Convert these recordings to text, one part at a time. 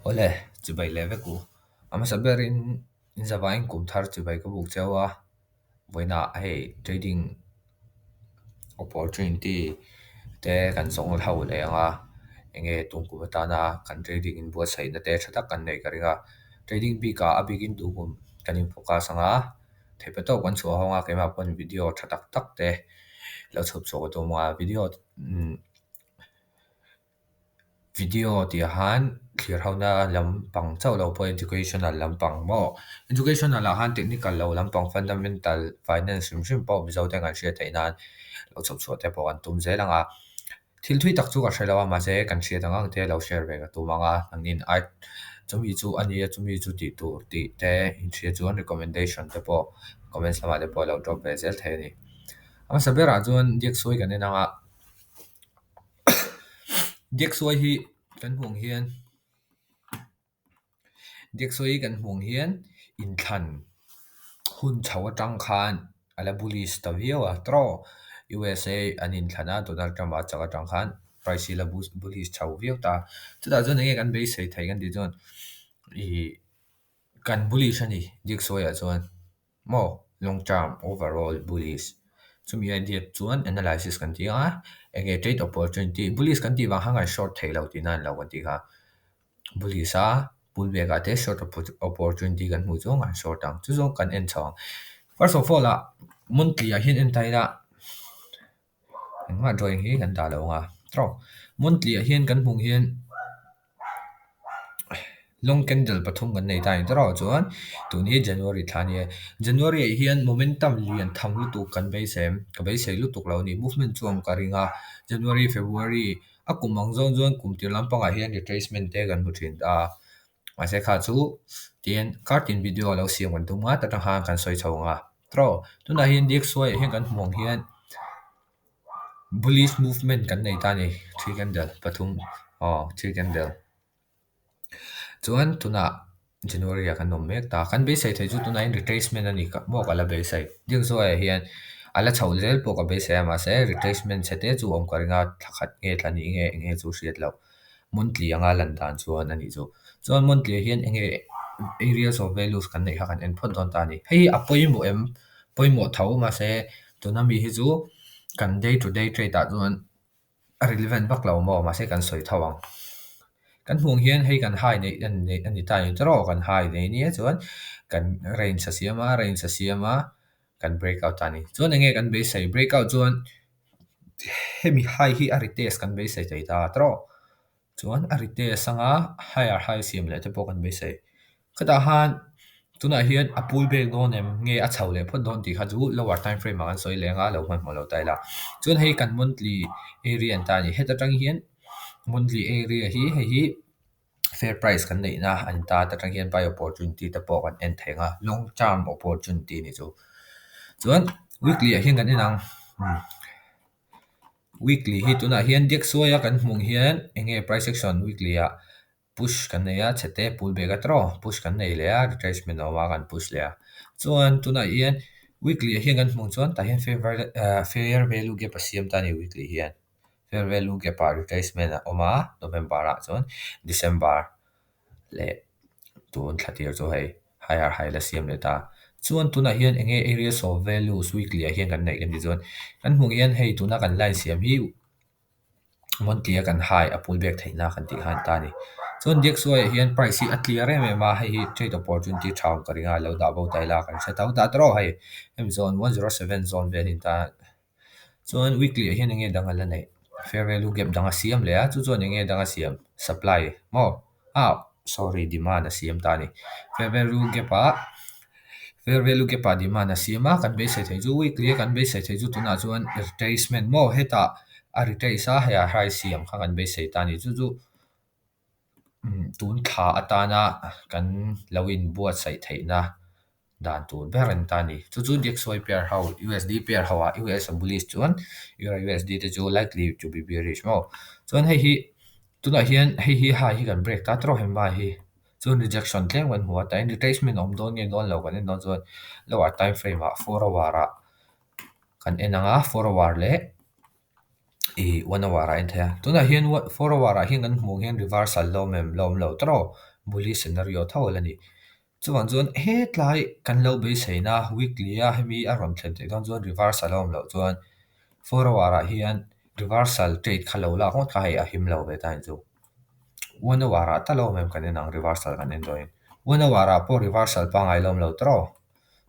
Awle, chibai leh vek u. A hmasa berin in zavaiin kum thar chibai ka buk cheu a, vawiinah hei trading opportunity te kan zawng ho leh ang a, enge tum kum atana kan trading in buatsaihna te tha tak kan neih ka ring a. Trading bikah a bikin tum kum kan in focus ang a, theihpa tawp kan chhuah ho ang a, keimah pawn video tha tak tak te lo chhawp chhuah ka tum ang a, video Video tih ah han thlir hona lampang chauh lo pawh educational lampang maw educational ah han technical lo lampang fundamental finance hrim hrim pawh mizo te kan hriat theih nan lo chhawp chhuah te pawh kan tum zel ang a thil thui tak chu ka hre lo a mahse kan hriat ang ang te lo share ve ka tum ang a nangin ai chumi chu a nia chumi chu tih tur tih te inhria chuan recommendation te pawh comments lamah te pawh lo drop ve zel thei a ni a hmasa berah chuan DXY kan en ang a. DXY hi kan hmuh ang hian DXY hi kan hmuh ang hian inthlan hun chho atang khan a la bullish ta viau a tawh USA an inthlan a Donald Trump a chak atang khan price hi a la bullish chho viau ta chutah chuan enge kan beisei theih kan tih chuan ihh kan bullish a ni DXY ah chuan. Maw? Long term overall bullish. Chumi idea chuan analysis kan ti ang a, enge trade opportunity bullish kan tih vang khan kan short thei lo tihna a ni lo kan tih kha. Bullish a pullback ah te short opportunity kan hmuh chuan kan short ang. Chu zawng kan en chho ang. First of all ah monthly ah hian en ta ila engmah drawing hi kan dah lo ang a tawk. Monthly ah hian kan hmuh hian. Long candle pathum kan nei ta ang erawh chuan tun hi January thla a ni a January ah hian momentum lian tham lutuk kan beisei em ka beisei lutuk lo a ni movement chu awm ka ring a January February a kum ang zawng chuan kum tir lampangah hian retracement te kan hmu thin ta a mahse kha chu tihian kartin video a lo siam kan tum nga ta tang khan kan sawi chho ang a tawh tunah hian DXY ah hian kan hmuh ang hian. Bullish movement kan nei ta a ni three candle pathum aw three candle chuan tunah January ah kan awm mek ta kan beisei theih chu tunah hian retracement a ni maw ka la beisei ding zawhah hian a la chhoh zel pawh ka beisei a mahse retracement chhe te chu awm ka ring a thla khat nge thla hnih nge eng nge chu hriat loh monthly anga lan dan chuan a nih chu chuan monthly ah hian eng nge areas of values kan neih kha kan en phawt dawn ta a ni hei hi a pawimawh em pawimawh tho mahse tuna mi hi chu kan day to day trade ah chuan a relevant vak lo maw mahse kan sawi tho ang kan hmuh ang hian hei kan high neih a ni a ni ta ang tawh kan high nei nia chuan kan range a siam a range a siam a kan break out ta a ni chuan eng nge kan beisei break out chuan hemi high hi a retest kan beisei thei ta tawh chuan a retest anga higher high siam leh te pawh kan beisei khatah khan tunah hian a pull back dawn em nge a chho leh phawt dawn tih kha chu lower time frame ah kan sawi leh anga lo hmanhmawh lo ta ila chuan hei kan monthly area an ta a ni heta tang hian monthly area hi hei hi. Fair price kan neihna an ta atang hian buy opportunity te pawh kan en thei ang a long term opportunity a ni chu. Chuan weekly ah hian kan en ang weekly hi tunah hian DXY a kan hmuh ang hian eng nge price action weekly ah push kan nei a chhe te pull back a tawh push kan nei leh a retracement a awm a kan push leh a. Chuan tunah hian weekly ah hian kan hmuh chuan tah hian fair fair value gap a siam ta a ni weekly hian. Fair value gap ah retracement a awm a November ah chuan December leh tun thla tir chu hei higher high la siam leh ta. Chuan tunah hian eng nge areas of values weekly ah hian kan neih kan tih chuan kan hmuh hian hei tuna kan line siam hi monthly a kan high a pull back theihna kan tih khan ta a ni. Chuan DXY ah hian price hi a clear em em a hei hi trade opportunity tha awm ka ring a lo dah bo ta ila kan hre tho ta tawh hei hemi zawn 107 zawn vel in ta. Chuan weekly ah hian eng nge dang a la neih fair value gap dang a siam leh a chu chuan eng nge dang a siam supply maw ah sorry demand a siam ta a ni fair value gap ah fair value gap ah demand a siam a kan beisei theih chu weekly a kan beisei theih chu tunah chuan retracement maw hetah a retrace a hei a high siam kha kan beisei ta a ni chu chu tun thla atana kan lo inbuatsaih theihna. Dan tur ber an ta a ni. Chu chu DXY pair ho USD pair ho ah US a bullish chuan Euro USD te chu likely to be bearish maw. Chuan hei hi tunah hian hei hi high hi kan break ta tawh hemba hi chuan rejection tlem kan hmu a tain retracement a awm dawn nge dawn lo kan en dawn chuan lower time frame ah 4 hour ah kan en ang a 4 hour leh ih one hour ah a en thei a tunah hian 4 hour ah hian kan hmuh hian reversal la awm em la awm lo tawh. Bullish scenario tho a la ni. Chuvang chuan hetlai kan lo beiseina weekly a hemi a rawn thlen theih dawn chuan reversal a awm loh chuan 4 hour ah hian reversal trade kha lo lak ngawt kha hei a him lo ve ta a ni chu. 1 hour ah tal a awm em kan en ang reversal kan en dawn in. 1 hour ah pawh reversal pangngai la awm lo tawrh aw.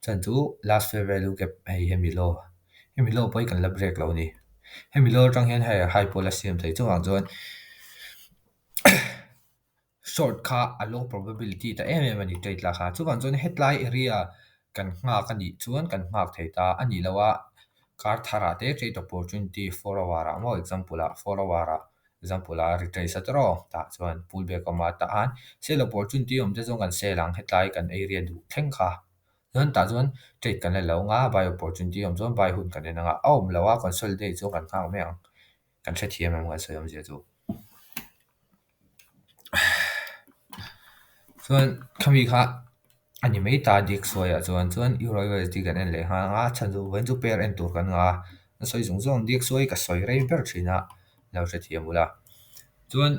Chuan chu last fair value gap hei hemi low, hemi low pawh hi kan la break lo a ni. Hemi low atang hian hei high pawh la siam thei chuvang chuan short kha a low probability ta em em a ni trade la kha. Chuvang chuan hetlai area kan nghak a nih chuan kan nghak thei ta a nih loh a kar tharah te trade opportunity 4 hour ah maw example ah 4 hour ah example ah retrace a tawrh tah chuan pullback awm a tah han sell opportunity awm te chuan kan sell ang hetlai kan area duh thleng kha. Chuan tah chuan trade kan la lo anga buy opportunity awm chuan buy hun kan en anga a awm lo a consolidate chu kan nghak mai ang. Kan hrethiam em kan sawi awmzia chu. Chuan khami kha a ni mai ta DXY ah chuan chuan Euro USD kan en leh nghal anga chhan chu vawiin chu pair en tur kan ngah a a sawi zawng zawng DXY ka sawi rei ber thin a lo hrethiam ula. Chuan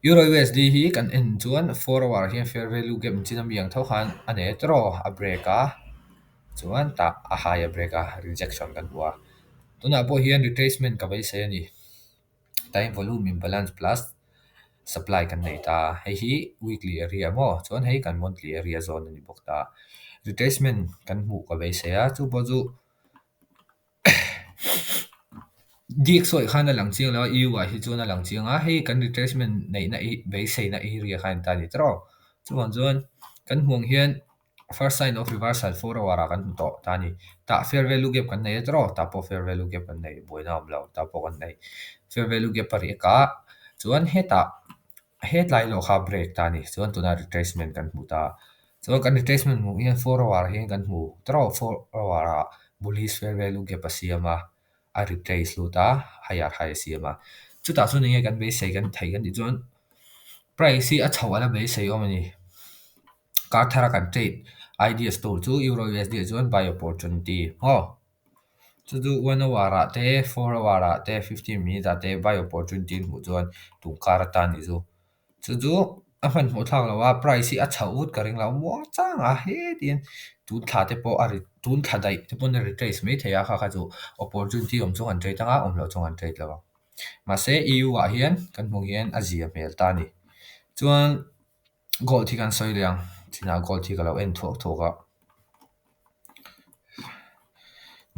Euro USD hi kan en chuan 4 hour hian fair value gap chin ami ang tho khan a nei tawrh aw a break a chuan tah a high a break a rejection kan hmu a. Tunah pawh hian retracement ka beisei a ni. Time volume imbalance plus supply kan nei ta hei hi weekly area maw chuan hei kan monthly area zawn a ni bawk ta. Retracement kan hmuh ka beisei a chu pawh chu DXY khan a lang chiang lo a EU ah hi chuan a lang chiang a hei kan retracement neihna beiseina area kha a ni ta a ni tawrh aw. Chuvang chuan kan hmuh ang hian first sign of reversal 4 hour ah kan hmu tawh ta a ni. Tah fair value gap kan nei a tawrh aw tah pawh fair value gap kan nei buaina a awm lo tah pawh kan nei fair value gap a riak a chuan hetah hetlai lawh kha break ta a ni chuan tunah retracement kan hmu ta. Chuan kan retracement hmuh hian 4 hour hian kan hmu tawrh aw 4 hour ah bullish fair value gap a siam a a retrace lut a higher high a siam a. Chutah chuan enge kan beisei kan theih kan tih chuan price hi a chhoh a la beisei awm a ni. Kar thar a kan trade ideas tur chu Euro USD ah chuan buy opportunity maw. Chu chu 1 hour ah te 4 hour ah te 15 minute ah te buy opportunity hmuh chuan tun kar atan ni chu. Chu chu a hmanhmawh thlak lo a price hi a chhoh vut ka ring lo muang chang a hetiang tun thla te pawh a tun thla daih te pawn a retrace mai thei a kha kha chu opportunity awm chu kan trade anga awm loh chuan kan trade lo ang. Mahse EU ah hian kan hmuh hian a zia hmel ta a ni. Chuan gold hi kan sawi leh ang chinah gold hi ka lo en thuak thuak a.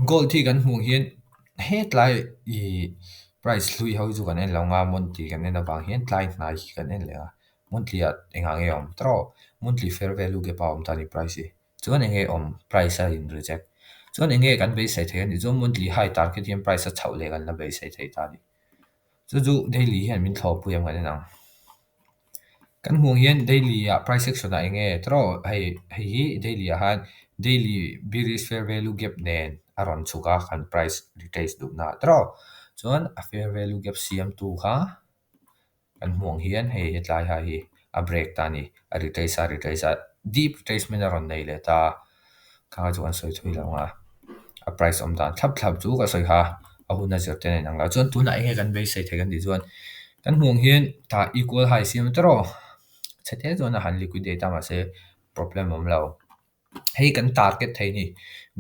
Gold hi kan hmuh hian hetlai ih price hlui ho chu kan en lo anga monthly kan en avang hian tlai hnai hi kan en leh a monthly ah engah nge a awm tawrh aw monthly fair value gap a awm ta a ni price hi chuan enge awm price a in reject chuan enge kan beisei thei a nih chuan monthly high target hian price a chhoh leh kan la beisei thei ta a ni. Chu chu daily hian min thlawhpui ang kan en ang. Kan hmuh ang hian daily ah price action ah enge tawrh aw hei hei hi daily ah khan daily bearish fair value gap nen a rawn chhuk a kan price retrace duhna ah tawrh aw chuan a fair value gap siamtu kha kan hmuh ang hian hei hetlai ha hi a break ta a ni a retrace a retrace a deep retracement a rawn nei leh ta kha chu kan sawi thui lo ang a a price awm dan thlap thlap chu ka sawi kha a hun a zir te a inang lo chuan tunah enge kan beisei thei kan tih chuan kan hmuh ang hian tah equal high siam tawrh aw chhe te chuan a han liquidate a mahse problem awm lo hei kan target thei a ni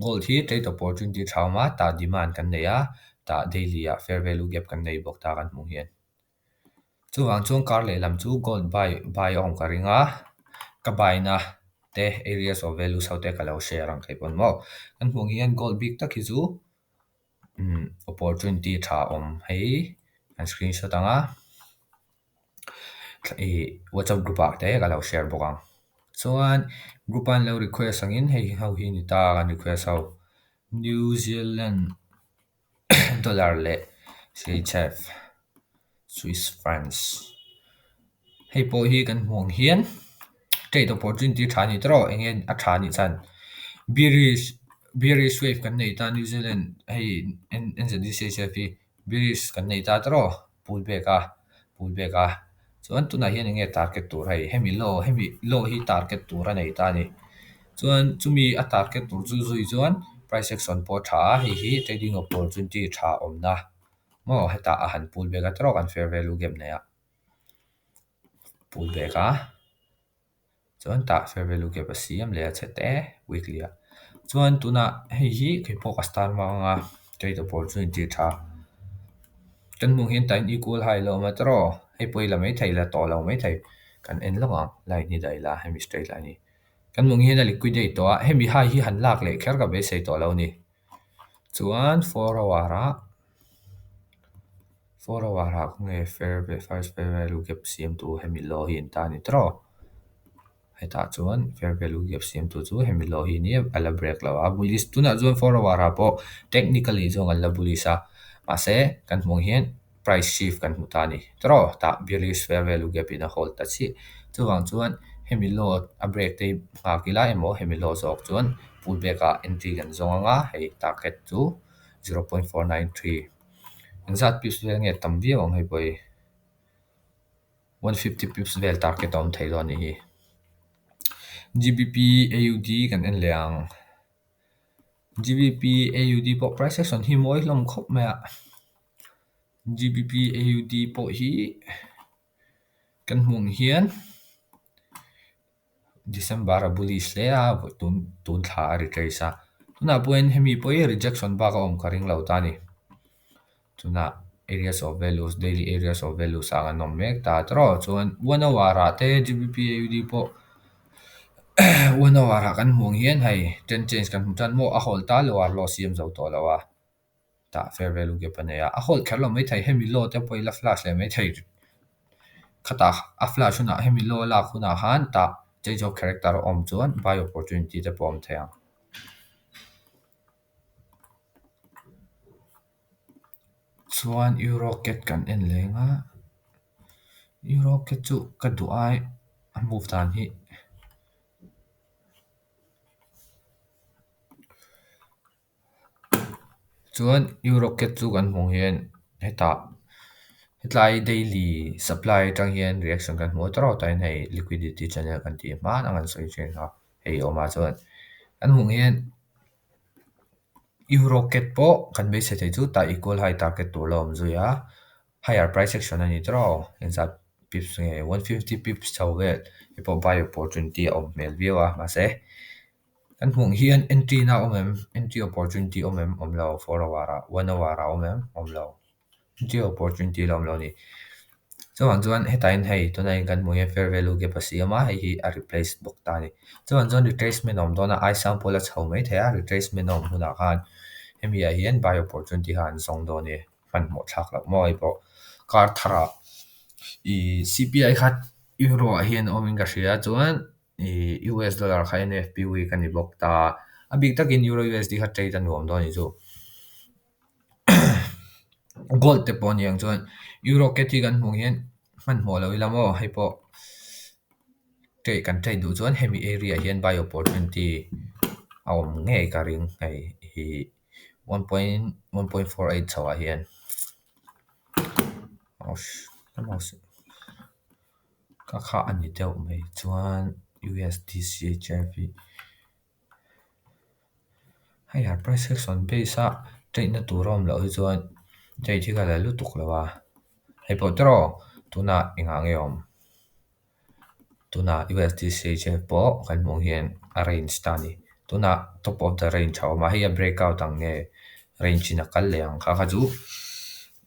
gold hi trade opportunity tha awm a tah demand kan nei a tah daily ah fair value gap kan nei bawk ta kan hmuh hian. Chuvang chuan kar lehlam chu gold buy buy a awm ka ring a ka buy na te areas of values ho te ka lo share ang thei pawn maw kan hmuh ang hian gold bik tak hi chu opportunity tha a awm hei kan screenshot ang a ih whatsapp group ah te ka lo share bawk ang chuan group a an lo request angin hei ho hi a ni ta kan request ho New Zealand dollar leh CHF Swiss francs hei pawh hi kan hmuh ang hian trade opportunity tha a ni tawrh aw eng nge a tha anih chuan bearish bearish wave kan nei ta New Zealand hei NZD-CHF hi bearish kan nei ta tawrh aw pull back a pull back a chuan tunah hian eng nge target tur hei hemi low hemi low hi target tur a nei ta a ni chuan chumi a target tur chu zui chuan price action pawh a tha a hei hi trading opportunity tha awmna maw hetah a han pull back a tawrh aw kan fair value gap nei a pull back a. Chuan tah fair value gap a siam leh a chhe te weekly ah. Chuan tunah hei hi keipawh ka star vang anga trade opportunity tha kan hmuh hian tah hian equal high la awm a tawrh aw hei pawh hi la maithei la tawh lo maithei kan en lawk ang line hi daih la hemi straight line hi kan hmuh hian a liquidate tawh a hemi high hi han lak leh kher ka beisei tawh lo a ni. Chuan 4 hour ah 4 hour ah khawnge fair first fair value gap siam tu hemi low hi an ta a ni tawrh aw hetah chuan fair value gap siam tu chu hemi low hi nia a la break lo a bullish tunah chuan 4 hour ah pawh technically zawng an la bullish a mahse kan hmuh hian price shift kan hmu ta a ni tawrh aw tah bearish fair value gap in a hold ta chiah chuvang chuan hemi low a break te hi nghak ila emaw hemi low zawk chuan pullback ah entry kan zawng anga hei target chu 0.493 engzat pips vel nge tam viau ang hei pawh hi 150 pips vel target a awm thei dawn a nih hi. GBP AUD kan en leh ang. GBP AUD pawh price action hi mawi hlawm khawp mai a. GBP AUD pawh hi kan hmuh ang hian December a bullish hle a tun tun thla a retrace a. Tunah pawhin hemi pawh hi rejection bak a awm ka ring lo ta a ni. Tunah areas of values daily areas of values ah kan awm mek ta tawrh chuan 1 hour ah te GBP AUD pawh 1 hour ah kan hmuh ang hian hei trend change kan hmu tan maw a hold ta lower low siam zo tawh lo a tah fair value gap a nei a a hold kher lo maithei hemi low te pawh hi la flash leh maithei khatah a flash hunah hemi low a lak hunah khan tah change of character a awm chuan buy opportunity te pawh a awm thei ang. Chuan Euro CAD kan en leng a Euro CAD chu ka duh ai a move dan hi chuan Euro CAD chu kan hmuh hian hetah hetlai daily supply atang hian reaction kan hmu a tawrh tah hian hei liquidity channel kan tih hman ang an sawi thin kha hei a awm a chuan kan hmuh hian Euro CAD pawh kan beisei thei chu tah equal high target tur la awm zui a higher price action a ni tawrh aw engzat pips nge 150 pips chho vel hei pawh buy opportunity a awm hmel viau a mahse kan hmuh hian entry na awm em entry opportunity awm em awm lo 4 hour ah 1 hour ah awm em awm lo entry opportunity la awm lo a ni chuvang chuan hetah hian hei tunah hian kan hmuh hian fair value gap a siam a hei hi a replace bawk ta a ni chuvang chuan retracement a awm dawn a ai sang pawh la chho maithei a retracement a awm hunah khan hemi ah hian buy opportunity kha an zawng dawn a ni hmanhmawh thlak loh maw hei pawh kar tharah ih CPI kha euro ah hian a awmin ka hria chuan ih US dollar kha NFP week a ni bawk ta a bik takin euro USD kha trade a nuam dawn a ni chu gold te pawh a ni ang chuan euro CAD hi kan hmuh hian hmanhmawh lo ila maw hei pawh trade kan trade duh chuan hemi area ah hian buy opportunity a awm ngei ka ring hei ih 1.1.48 chho ah hian ka kha a ni deuh mai chuan USD CHF hi hei a price action base a trade na tur a awm loh hi chuan trade hi ka la lutuk lo a hei pawh tawrh tunah engah nge a awm tunah USD CHF pawh kan hmuh hian a range ta a ni tunah top of the range a awm a hei a breakout ang nge range in a kal leh ang kha kha chu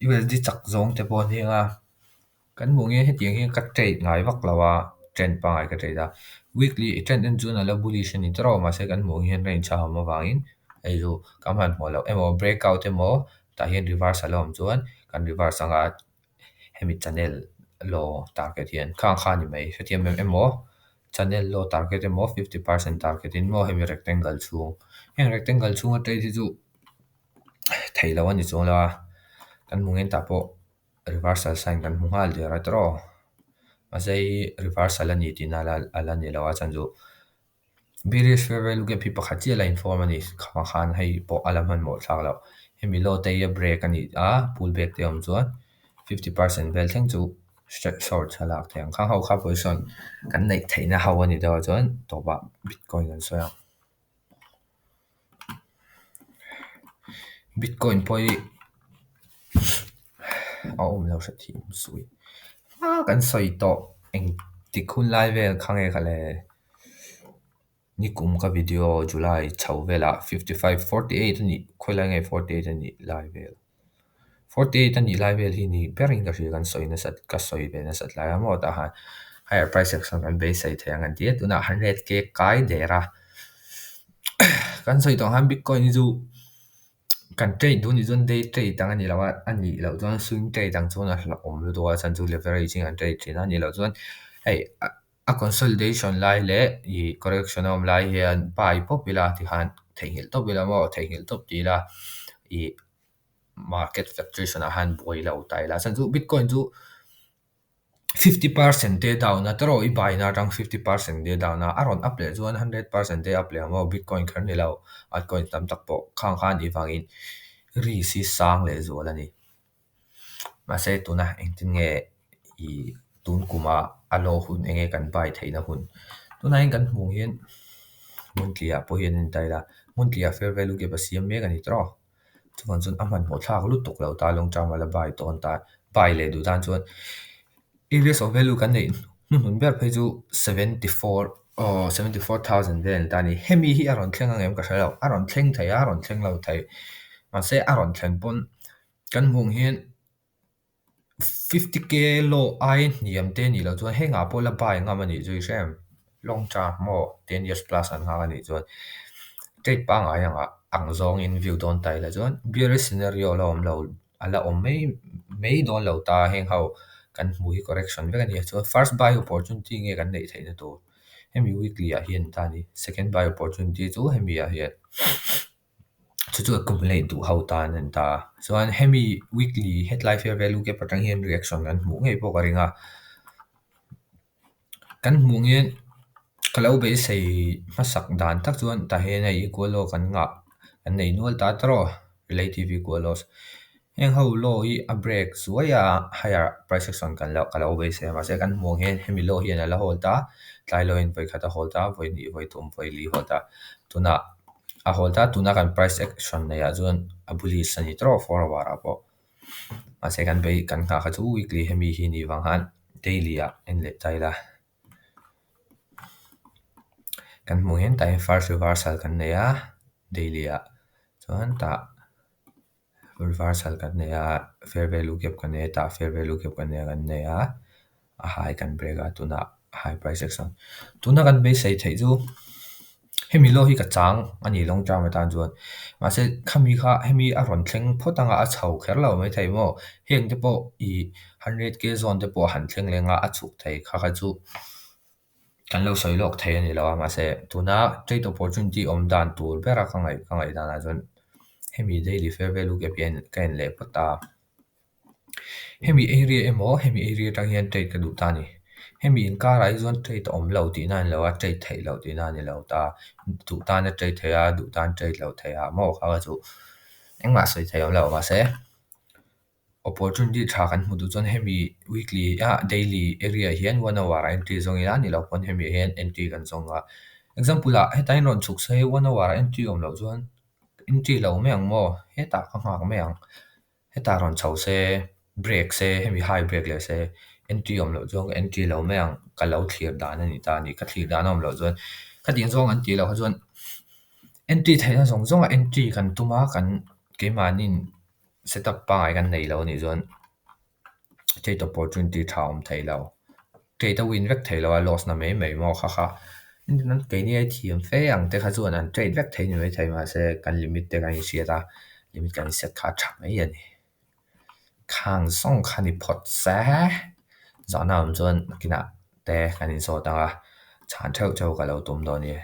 USD chak zawng te pawh a ni ang a kan hmuh hian hetiang hian ka trade ngai vak lo a trend pangngai ka trade a weekly trend en chuan a la bullish a ni tawrh mahse kan hmuh hian range a awm avangin hei chu ka hmanhmawh loh emaw breakout emaw tah hian reverse a la awm chuan kan reverse anga hemi channel low target hian khang kha a ni mai hrethiam em emaw channel low target emaw 50% target in maw hemi rectangle chhung heng rectangle chhunga trade hi chu thei lo a ni chuang lo a kan hmuh hian tah pawh reversal sign kan hmu nghal der a tawrh aw mahse hei reversal a ni tihna a la ni lo a chuan chu bearish fair value gap hi pakhat chiah la inform a ni khamah khan hei pawh a la hmanhmawh thlak loh hemi low te hi a break a ni a pullback te a awm chuan 50% vel thleng chu short a lak theih ang khang ho kha position kan neih theihna ho a ni deuh a chuan tawpah bitcoin kan sawi ang. Bitcoin pawh hi a awm lo hrethiam sawi kan sawi tawh engtik hun lai vel kha nge kha le. Nikum ka video July chho velah 55 48 a nih khawilai nge 48 a nih lai vel 48 a nih lai vel hi ni berin ka hria kan sawi nasat ka sawi ve nasat lai a maw tah khan higher price action kan beisei thei ang an ti a tunah 100k kai der a kan sawi tawh khan bitcoin hi chu kan trade duh nih chuan day trade ang a ni lo a a nih loh chuan swing trade ang chuan a hlauhawm lutuk a chhan chu leverage in an trade thin a nih loh chuan hei A consolidation lai leh ih correction a awm lai hian buy pawp ila tikhan theihnghilh tawp ila maw theihnghilh tawp ti ila ih market fluctuation ah khan buai lo ta ila chhan chu bitcoin chu 50% te down a tawrh i buy na atang 50% te down a a rawn up leh chuan 100% te up leh ang maw bitcoin kher ni lo altcoin tam tak pawh khang khan ih vangin risk hi sang leh zual a ni. Mahse tuna engtin nge ih tun kuma a law hun enge kan buy theihna hun tunah hian kan hmuh hian monthly ah pawh hian a intai la monthly ah fair value gap a siam mek a ni tawh chuvang chuan a hmanhmawh thlak lutuk lo ta long term a la buy tawn ta buy leh duh tan chuan areas of value kan neih hnuhnun ber phei chu 74 aw 74,000 vel a ni ta a ni hemi hi a rawn thleng ang em ka hre lo a rawn thleng thei a a rawn thleng lo thei mahse a rawn thlen pawn. Kan hmuh ang hian 50k law ai hniam te nih loh chuan hengah pawh la buy ngam a nih chu i hre em? Long term maw 10 years plus an nghak a nih chuan trade pangngai angah ang zawngin view dawn ta ila chuan bearish scenario la awm lo a la awm mai mai dawn lo ta heng ho kan hmuh hi correction vek a ni a chuan first buy opportunity nge kan neih theihna tur hemi weekly ah hian ta a ni second buy opportunity chu hemi ah hian. Chu chu accumulate duh ho tan a ni ta. Chuan hemi weekly hetlai fair value gap atang hian reaction kan hmuh ngei pawh ka ring a. Kan hmuh hian ka lo beisei hmasak dan tak chuan tah hian hei equal low kan ngah kan nei nual ta tawh relative equal lows. Heng ho low hi a break zuai a higher price action kan lo ka lo beisei a mahse kan hmuh ang hian hemi low hian a la hold a tlai low in vawikhat a hold a vawi hnih vawi thum vawi li hold a tunah a hold a tuna kan price action neih ah chuan a bullish a ni tawh 4 hour ah pawh mahse kan bei kan nghah kha chu weekly hemi hi ni vang khan daily ah en leh ta ila kan hmuh hian tah hian first reversal kan nei a daily ah chuan tah. Reversal kan nei a, fair value gap kan nei a, tah fair value gap kan nei a kan nei a, a high kan break a tunah high price action. Tuna kan beisei theih chu hemi law hi ka chang a ni long term atan chuan mahse khami kha hemi a rawn thleng phawt anga a chho kher lo maithei maw heng te pawh ih 100k zone te pawh a han thleng leng a a chhuk thei kha kha chu. Kan lo sawi lawk thei a ni lo a, mahse tuna trade opportunity awm dan tur bera ka ngaih ka ngaih danah chuan hemi daily fair value gap hi ka en leh phawt a. Hemi area emaw hemi area atang hian trade ka duh ta a ni. Hemi inkarah hi chuan trade a awm lo tihna a ni lo a, trade theih loh tihna a ni lo ta. Duh tan a trade theih a, duh tan trade loh theih a maw kha kha chu engmah sawi thei awm lo mahse. Opportunity tha kan hmu duh chuan hemi weekly ah daily area hian one hour ah entry zawng ila ni lo pawn hemi ah hian entry kan zawng a. Example ah hetah hian rawn chhuk se one hour ah entry awm loh chuan entry lo mai ang maw hetah ka nghak mai ang. Hetah rawn chho se break se hemi high break leh se entry awm loh chuan ka entry lo mai ang ka lo thlir dan a ni ta a ni. Ka thlir dan a awm loh chuan khatiang zawng an tih loh kha chuan entry theihna zawng zawng ah entry kan tum a kan keimahniin. Setup pangai kan nei lo anih chuan trade opportunity tha awm thei lo. Trade a win vek thei lo a loss na mai mai maw kha kha. Keini ai thiam fe ang te kha chuan an trade vek thei ni mai thei mahse kan limit te kan inhriat a limit kan inset kha a tha mai a ni. Khang zawng kha ni phawt se zawhna awm chuan nakinah te kan inzawt ang a chhan theuh theuh ka lo tum dawn a ni.